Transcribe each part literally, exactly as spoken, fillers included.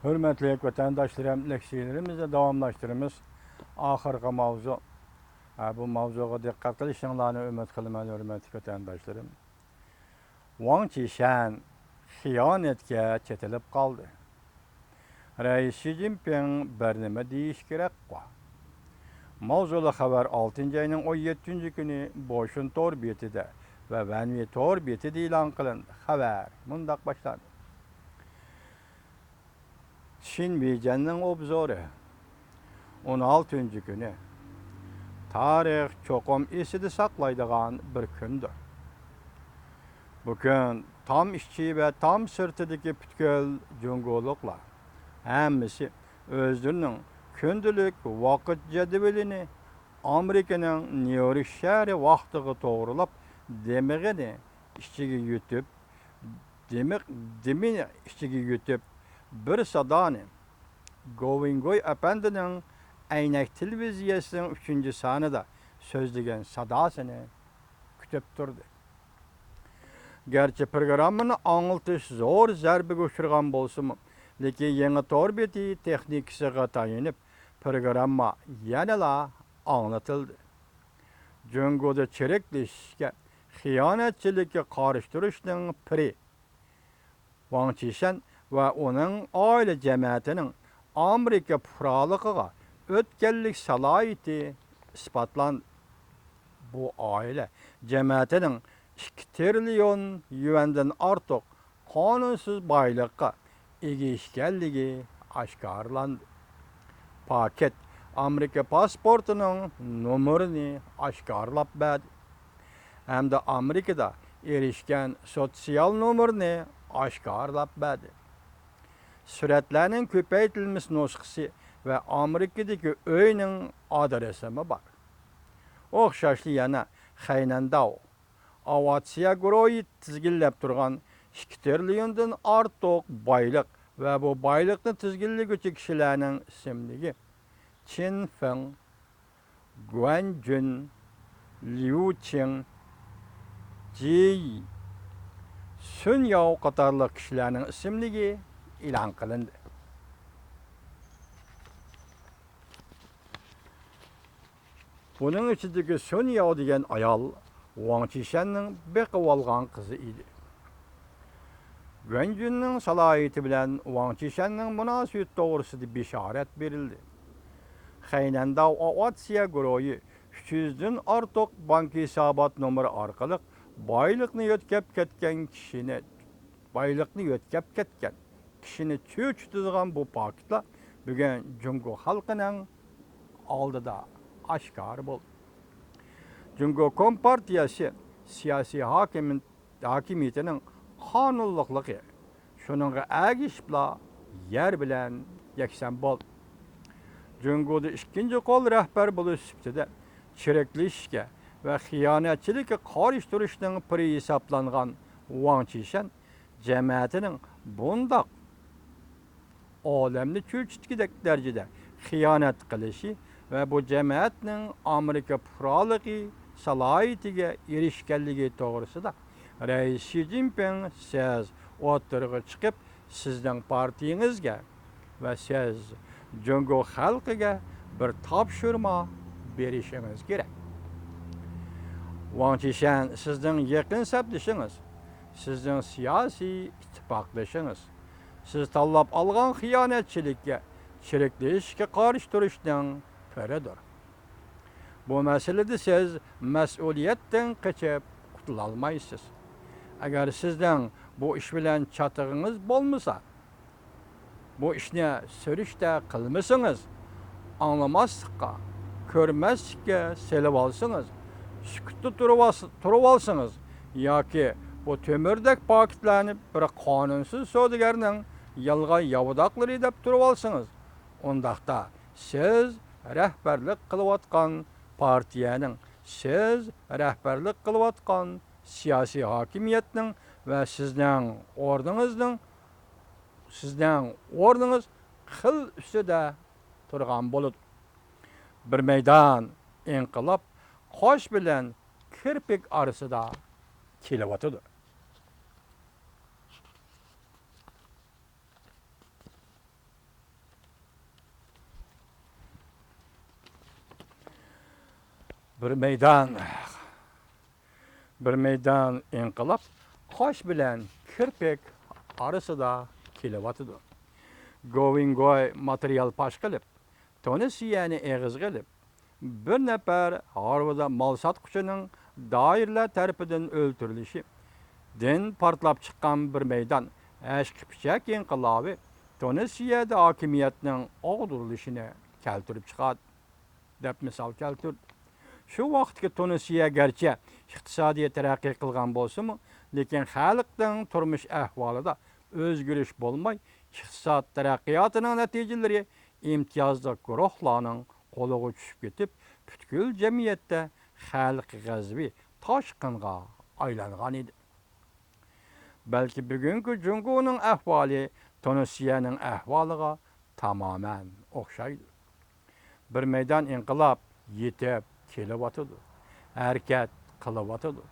ھۆرمەتلىك ۋەتەنداشلىرىم، لېكسىيىلىرىمىزنى داۋاملاشتۇرىمىز. ئاخىرقى ماۋزۇ. ھە، بۇ ماۋزۇغا دىققەت قىلىشىڭلارنى ئۈمىد قىلىمەن، ھۆرمەتلىك ۋەتەنداشلىرىم. ۋاڭ چىشەن خىيانەتكە چېتىلىپ قالدى. رەئىس شى جىنپىڭ بىر نېمە دېيىشى كېرەكقۇ؟ ماۋزۇلۇق خەۋەر ئالتىنچى ئاينىڭ ئون يەتتىنچى كۈنى بوشۈن تور بېتىدە ۋە ۋەنۋى تور بېتىدە ئېلان قىلىندى. خەۋەر مۇنداق باشلاندى. شىن ۋېيجيەننىڭ ئوبزورى. ئون ئالتىنچى كۈنى. تارىخ چوقۇم ئېسىدە ساقلايدىغان بىر كۈندۇر. بۇ كۈن تام ئىچى ۋە تام سىرتىدىكى پۈتكۈل جۇڭگولۇقلار ھەممىسى ئۆزلىرىنىڭ كۈندىلىك ۋاقىت جەدۋىلىنى ئامېرىكىنىڭ نيۇ يورك شەھىرى ۋاقتىغا توغرىلاپ، دېمىغىنى ئىچىگە يۇتۇپ، دېمىق-، دېمىنى ئىچىگە يۇتۇپ، بىر سادانى، گوۋىنگوي ئەپەندىنىڭ ئەينەك تېلېۋىزىيەسىنىڭ ئۈچىنچى سانىدا سۆزلىگەن ساداسىنى كۈتۈپ تۇردى. گەرچە پروگراممىنى ئاڭلىتىش زور زەربىگە ئۇچرىغان بولسىمۇ، لېكىن يېڭى تور بېتى تېخنىكىسىغا تايىنىپ، پروگرامما يەنىلا ئاڭلىتىلدى. جۇڭگودا چىرىكلىشىشكە، خىيانەتچىلىككە قارشى تۇرۇشنىڭ پىرى ۋاڭ چىشەن ۋە ئۇنىڭ ئائىلە جەمەتىنىڭ ئامېرىكا پۇقرالىقىغا ئۆتكەنلىك سالاھىيىتى ئىسپاتلاندى. بۇ ئائىلە جەمەتىنىڭ ئىككى تىرىليون يۈەندىن ئارتۇق قانۇنسىز بايلىققا ئىگە ئىكەنلىكى ئاشكارىلاندى. پاكىت ئامېرىكا پاسپورتىنىڭ نومۇرىنى ئاشكارىلاپ بەردى ھەمدە ئامېرىكىدا ئېرىشكەن سوتسىيال نومۇرنى ئاشكارىلاپ بەردى. سۈرەتلەرنىڭ كۆپەيتىلمىسى نۇسخىسى ۋە ئامېرىكىدىكى ئۆينىڭ ئادرېسىمۇ بار. ئوخشاشلا يەنە خەينەنداۋ ئاۋىئاتسىيە گۇرۇھى تىزگىنلەپ تۇرغان ئىككى تىرىليوندىن ئارتۇق بايلىق ۋە بۇ بايلىقنى تىزگىنلىگۈچى كىشىلەرنىڭ ئىسىملىكى چىن فېڭ، گۇەن جۈن، ليۇ چىڭ، جى يى، سۈن ياۋ قاتارلىق كىشىلەرنىڭ ئىسىملىكى ئېلان قىلىندى. بۇنىڭ ئىچىدىكى سۈن ياۋ دېگەن ئايال ۋاڭ چىشەننىڭ بېقىۋالغان قىزى ئىدى. گۇەنجۈننىڭ سالاھىيىتى بىلەن ۋاڭ چىشەننىڭ مۇناسىۋىتى توغرىسىدا بېشارەت بېرىلدى. خەينەنداۋ ئاۋىئاتسىيە گۇرۇھى ئۈچ يۈزدىن ئارتۇق بانكا ھېسابات نومۇرى ئارقىلىق بايلىقنى يۆتكەپ كەتكەن كىشىنى، بايلىقنى يۆتكەپ كەتكەن كىشىنى چۆچۈتىدىغان بۇ پاكىتلار بۈگۈن جۇڭگو خەلقىنىڭ ئالدىدا ئاشكارا بولدى. جۇڭگو كومپارتىيەسى سىياسىي ھاكىمىيەت ھاكىمىيىتىنىڭ قانۇنلۇقلۇقى، شۇنىڭغا ئەگىشىپلا يەر بىلەن يەكسان بولدى. جۇڭگودا ئىككىنچى قول رەھبەر بولۇش سۈپىتىدە چىرىكلىشىشكە ۋە خىيانەتچىلىككە قارشى تۇرۇشنىڭ پىرى ھېسابلانغان ۋاڭ چىشەن جەمەتىنىڭ بۇنداق ئالەمنى چۆچۈتكۈدەك دەرىجىدە خىيانەت قىلىشى ۋە بۇ جەمەتنىڭ ئامېرىكا پۇقرالىقى سالاھىيىتىگە ئېرىشكەنلىكى توغرىسىدا رەئىس شى جىنپىڭ سىز ئوتتۇرىغا چىقىپ، سىزنىڭ پارتىيىڭىزگە ۋە سىز جۇڭگو خەلقىگە بىر تاپشۇرما بېرىشىڭىز كېرەك. ۋاڭ چىشەن سىزنىڭ يېقىن سەپدىشىڭىز، سىزنىڭ سىياسىي ئىتتىپاقدىشىڭىز. سىز تاللاپ ئالغان خىيانەتچىلىككە، چىرىكلىشىشكە قارشى تۇرۇشنىڭ پىرىدۇر. بۇ مەسىلىدە سىز مەسئۇلىيەتتىن قېچىپ قۇتۇلالمايسىز. ئەگەر سىزنىڭ بۇ ئىش بىلەن چاتىقىڭىز بولمىسا، بۇ ئىشنى سۈرۈشتە قىلمىسىڭىز، ئاڭلىماسلىققا، كۆرمەسلىككە سېلىۋالسىڭىز، سۈكۈتتە تۇرۇۋالس-، تۇرۇۋالسىڭىز ياكى بۇ تۆمۈردەك پاكىتلارنى بىر قانۇنسىز سودىگەرنىڭ يالغان ياۋىداقلىرى دەپ تۇرۇۋالسىڭىز، ئۇنداقتا سىز رەھبەرلىك قىلىۋاتقان پارتىيەنىڭ، سىز رەھبەرلىك قىلىۋاتقان سىياسىي ھاكىمىيەتنىڭ ۋە سىزنىڭ ئورنىڭىزنىڭ، سىزنىڭ ئورنىڭىز خىل ئۈستىدە تۇرغان بولىدۇ. بىر مەيدان ئىنقىلاب قاش بىلەن كىرپىك ئارىسىدا كېلىۋاتىدۇ. بىر مەيدان، بىر مەيدان ئىنقىلاب قاش بىلەن كىرپىك ئارىسىدا كېلىۋاتىدۇ. گوۋىنگوي ماتېرىيال پاش قىلىپ، تونسىيەنى ئېغىزغا ئېلىپ، بىر نەپەر ھارۋىدا مال ساتقۇچىنىڭ دائىرىلەر تەرىپىدىن ئۆلتۈرۈلۈشى، دىن پارتلاپ چىققان بىر مەيدان ھەشقىپىچەك ئىنقىلابى تونسىيەدە ھاكىمىيەتنىڭ ئاغدۇرۇلۇشىنى كەلتۈرۈپ چىقاردى، دەپ مىسال كەلتۈردى. شۇ ۋاقىتتىكى تونسىيە گەرچە ئىقتىسادىي تەرەققىي قىلغان بولسىمۇ، لېكىن خەلقنىڭ تۇرمۇش ئەھۋالىدا ئۆزگىرىش بولماي، ئىقتىساد تەرەققىياتىنىڭ نەتىجىلىرى ئىمتىيازلىق گۇرۇھلارنىڭ قولىغا چۈشۈپ كېتىپ، پۈتكۈل جەمئىيەتتە خەلق غەزىپى تاشقىنغا ئايلانغان ئىدى. بەلكى بۈگۈنكى جۇڭگونىڭ ئەھۋالى تونسىيەنىڭ ئەھۋالىغا تامامەن ئوخشايدۇ. بىر مەيدان ئىنقىلاب يېتىپ كېلىۋاتىدۇ، ھەرىكەت قىلىۋاتىدۇ.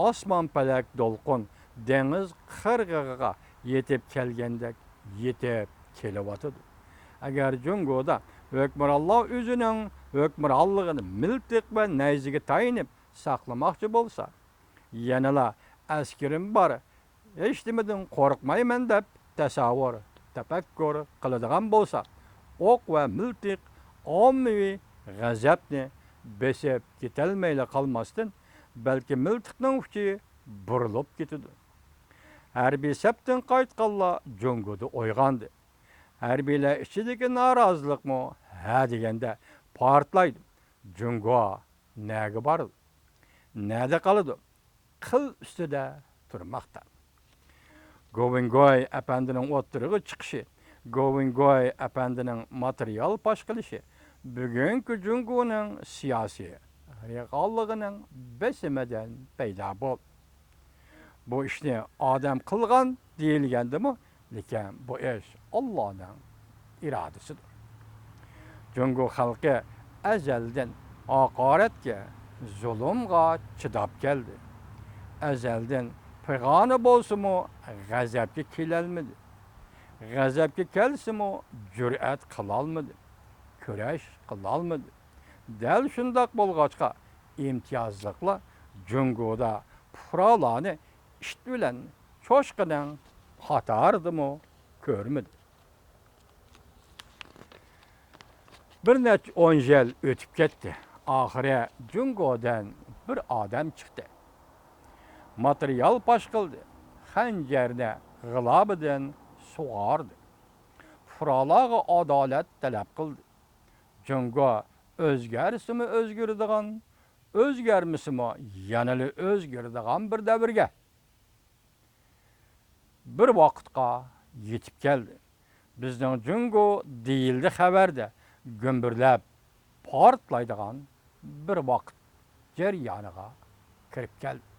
ئاسمان پەلەك دولقۇن دېڭىز قىرغىقىغا يېتىپ كەلگەندەك يېتىپ كېلىۋاتىدۇ. ئەگەر جۇڭگودا ھۆكۈمرانلار ئۆزىنىڭ ھۆكۈمرانلىقىنى مىلتىق ۋە نەيزىگە تايىنىپ ساقلىماقچى بولسا، يەنىلا ئەسكىرىم بار، ھېچنېمىدىن قورقمايمەن دەپ تەسەۋۋۇر، تەپەككۇر قىلىدىغان بولسا، ئوق ۋە مىلتىق ئاممىۋى غەزەپنى بېسىپ كېتەلمەيلا قالماستىن، بەلكى مىلتىقنىڭ ئۇچى بۇرۇلۇپ كېتىدۇ. ھەربىي سەپتىن قايتقانلار جۇڭگودا ئويغاندى. ھەربىيلەر ئىچىدىكى نارازىلىقمۇ ھە دېگەندە پارتلايدۇ. جۇڭگو نەگە بارىدۇ؟ نەدە قالىدۇ؟ قىل ئۈستىدە تۇرماقتا. گوۋىنگوي ئەپەندىنىڭ ئوتتۇرىغا چىقىشى، گوۋىنگوي ئەپەندىنىڭ ماتېرىيال پاش قىلىشى بۈگۈنكى جۇڭگونىڭ سىياسىي رېئاللىقىنىڭ بېسىمىدىن پەيدا بولدى. بۇ ئىشنى ئادەم قىلغان دېيىلگەندىمۇ، لېكىن بۇ ئىش ئاللانىڭ ئىرادىسىدۇر. جۇڭگو خەلقى ئەزەلدىن ھاقارەتكە، زۇلۇمغا چىداپ كەلدى. ئەزەلدىن پىغانى بولسىمۇ غەزەپكە كېلەلمىدى. غەزەپكە كەلسىمۇ جۈرئەت قىلالمىدى. كۈرەش قىلالمىدى. دەل شۇنداق بولغاچقا، ئىمتىيازلىقلار جۇڭگودا پۇقرالارنى ئىت بىلەن چوشقىنىڭ قاتارىدىمۇ كۆرمىدى. بىر نەچچە ئون يىل ئۆتۈپ كەتتى. ئاخىرى جۇڭگودىن بىر ئادەم چىقتى. ماتېرىيال پاش قىلدى. خەنجەرنى غىلابىدىن سۇغاردى. پۇقرالارغا ئادالەت تەلەپ قىلدى. جۇڭگو ئۆزگەرسىمۇ ئۆزگىرىدىغان، ئۆزگەرمىسىمۇ يەنىلا ئۆزگىرىدىغان بىر دەۋرگە، بىر ۋاقىتقا يېتىپ كەلدى. بىزنىڭ جۇڭگو دېيىلدى خەۋەردە گۈمبۈرلەپ پارتلايدىغان بىر ۋاقىت جەريانىغا كىرىپ كەلدى.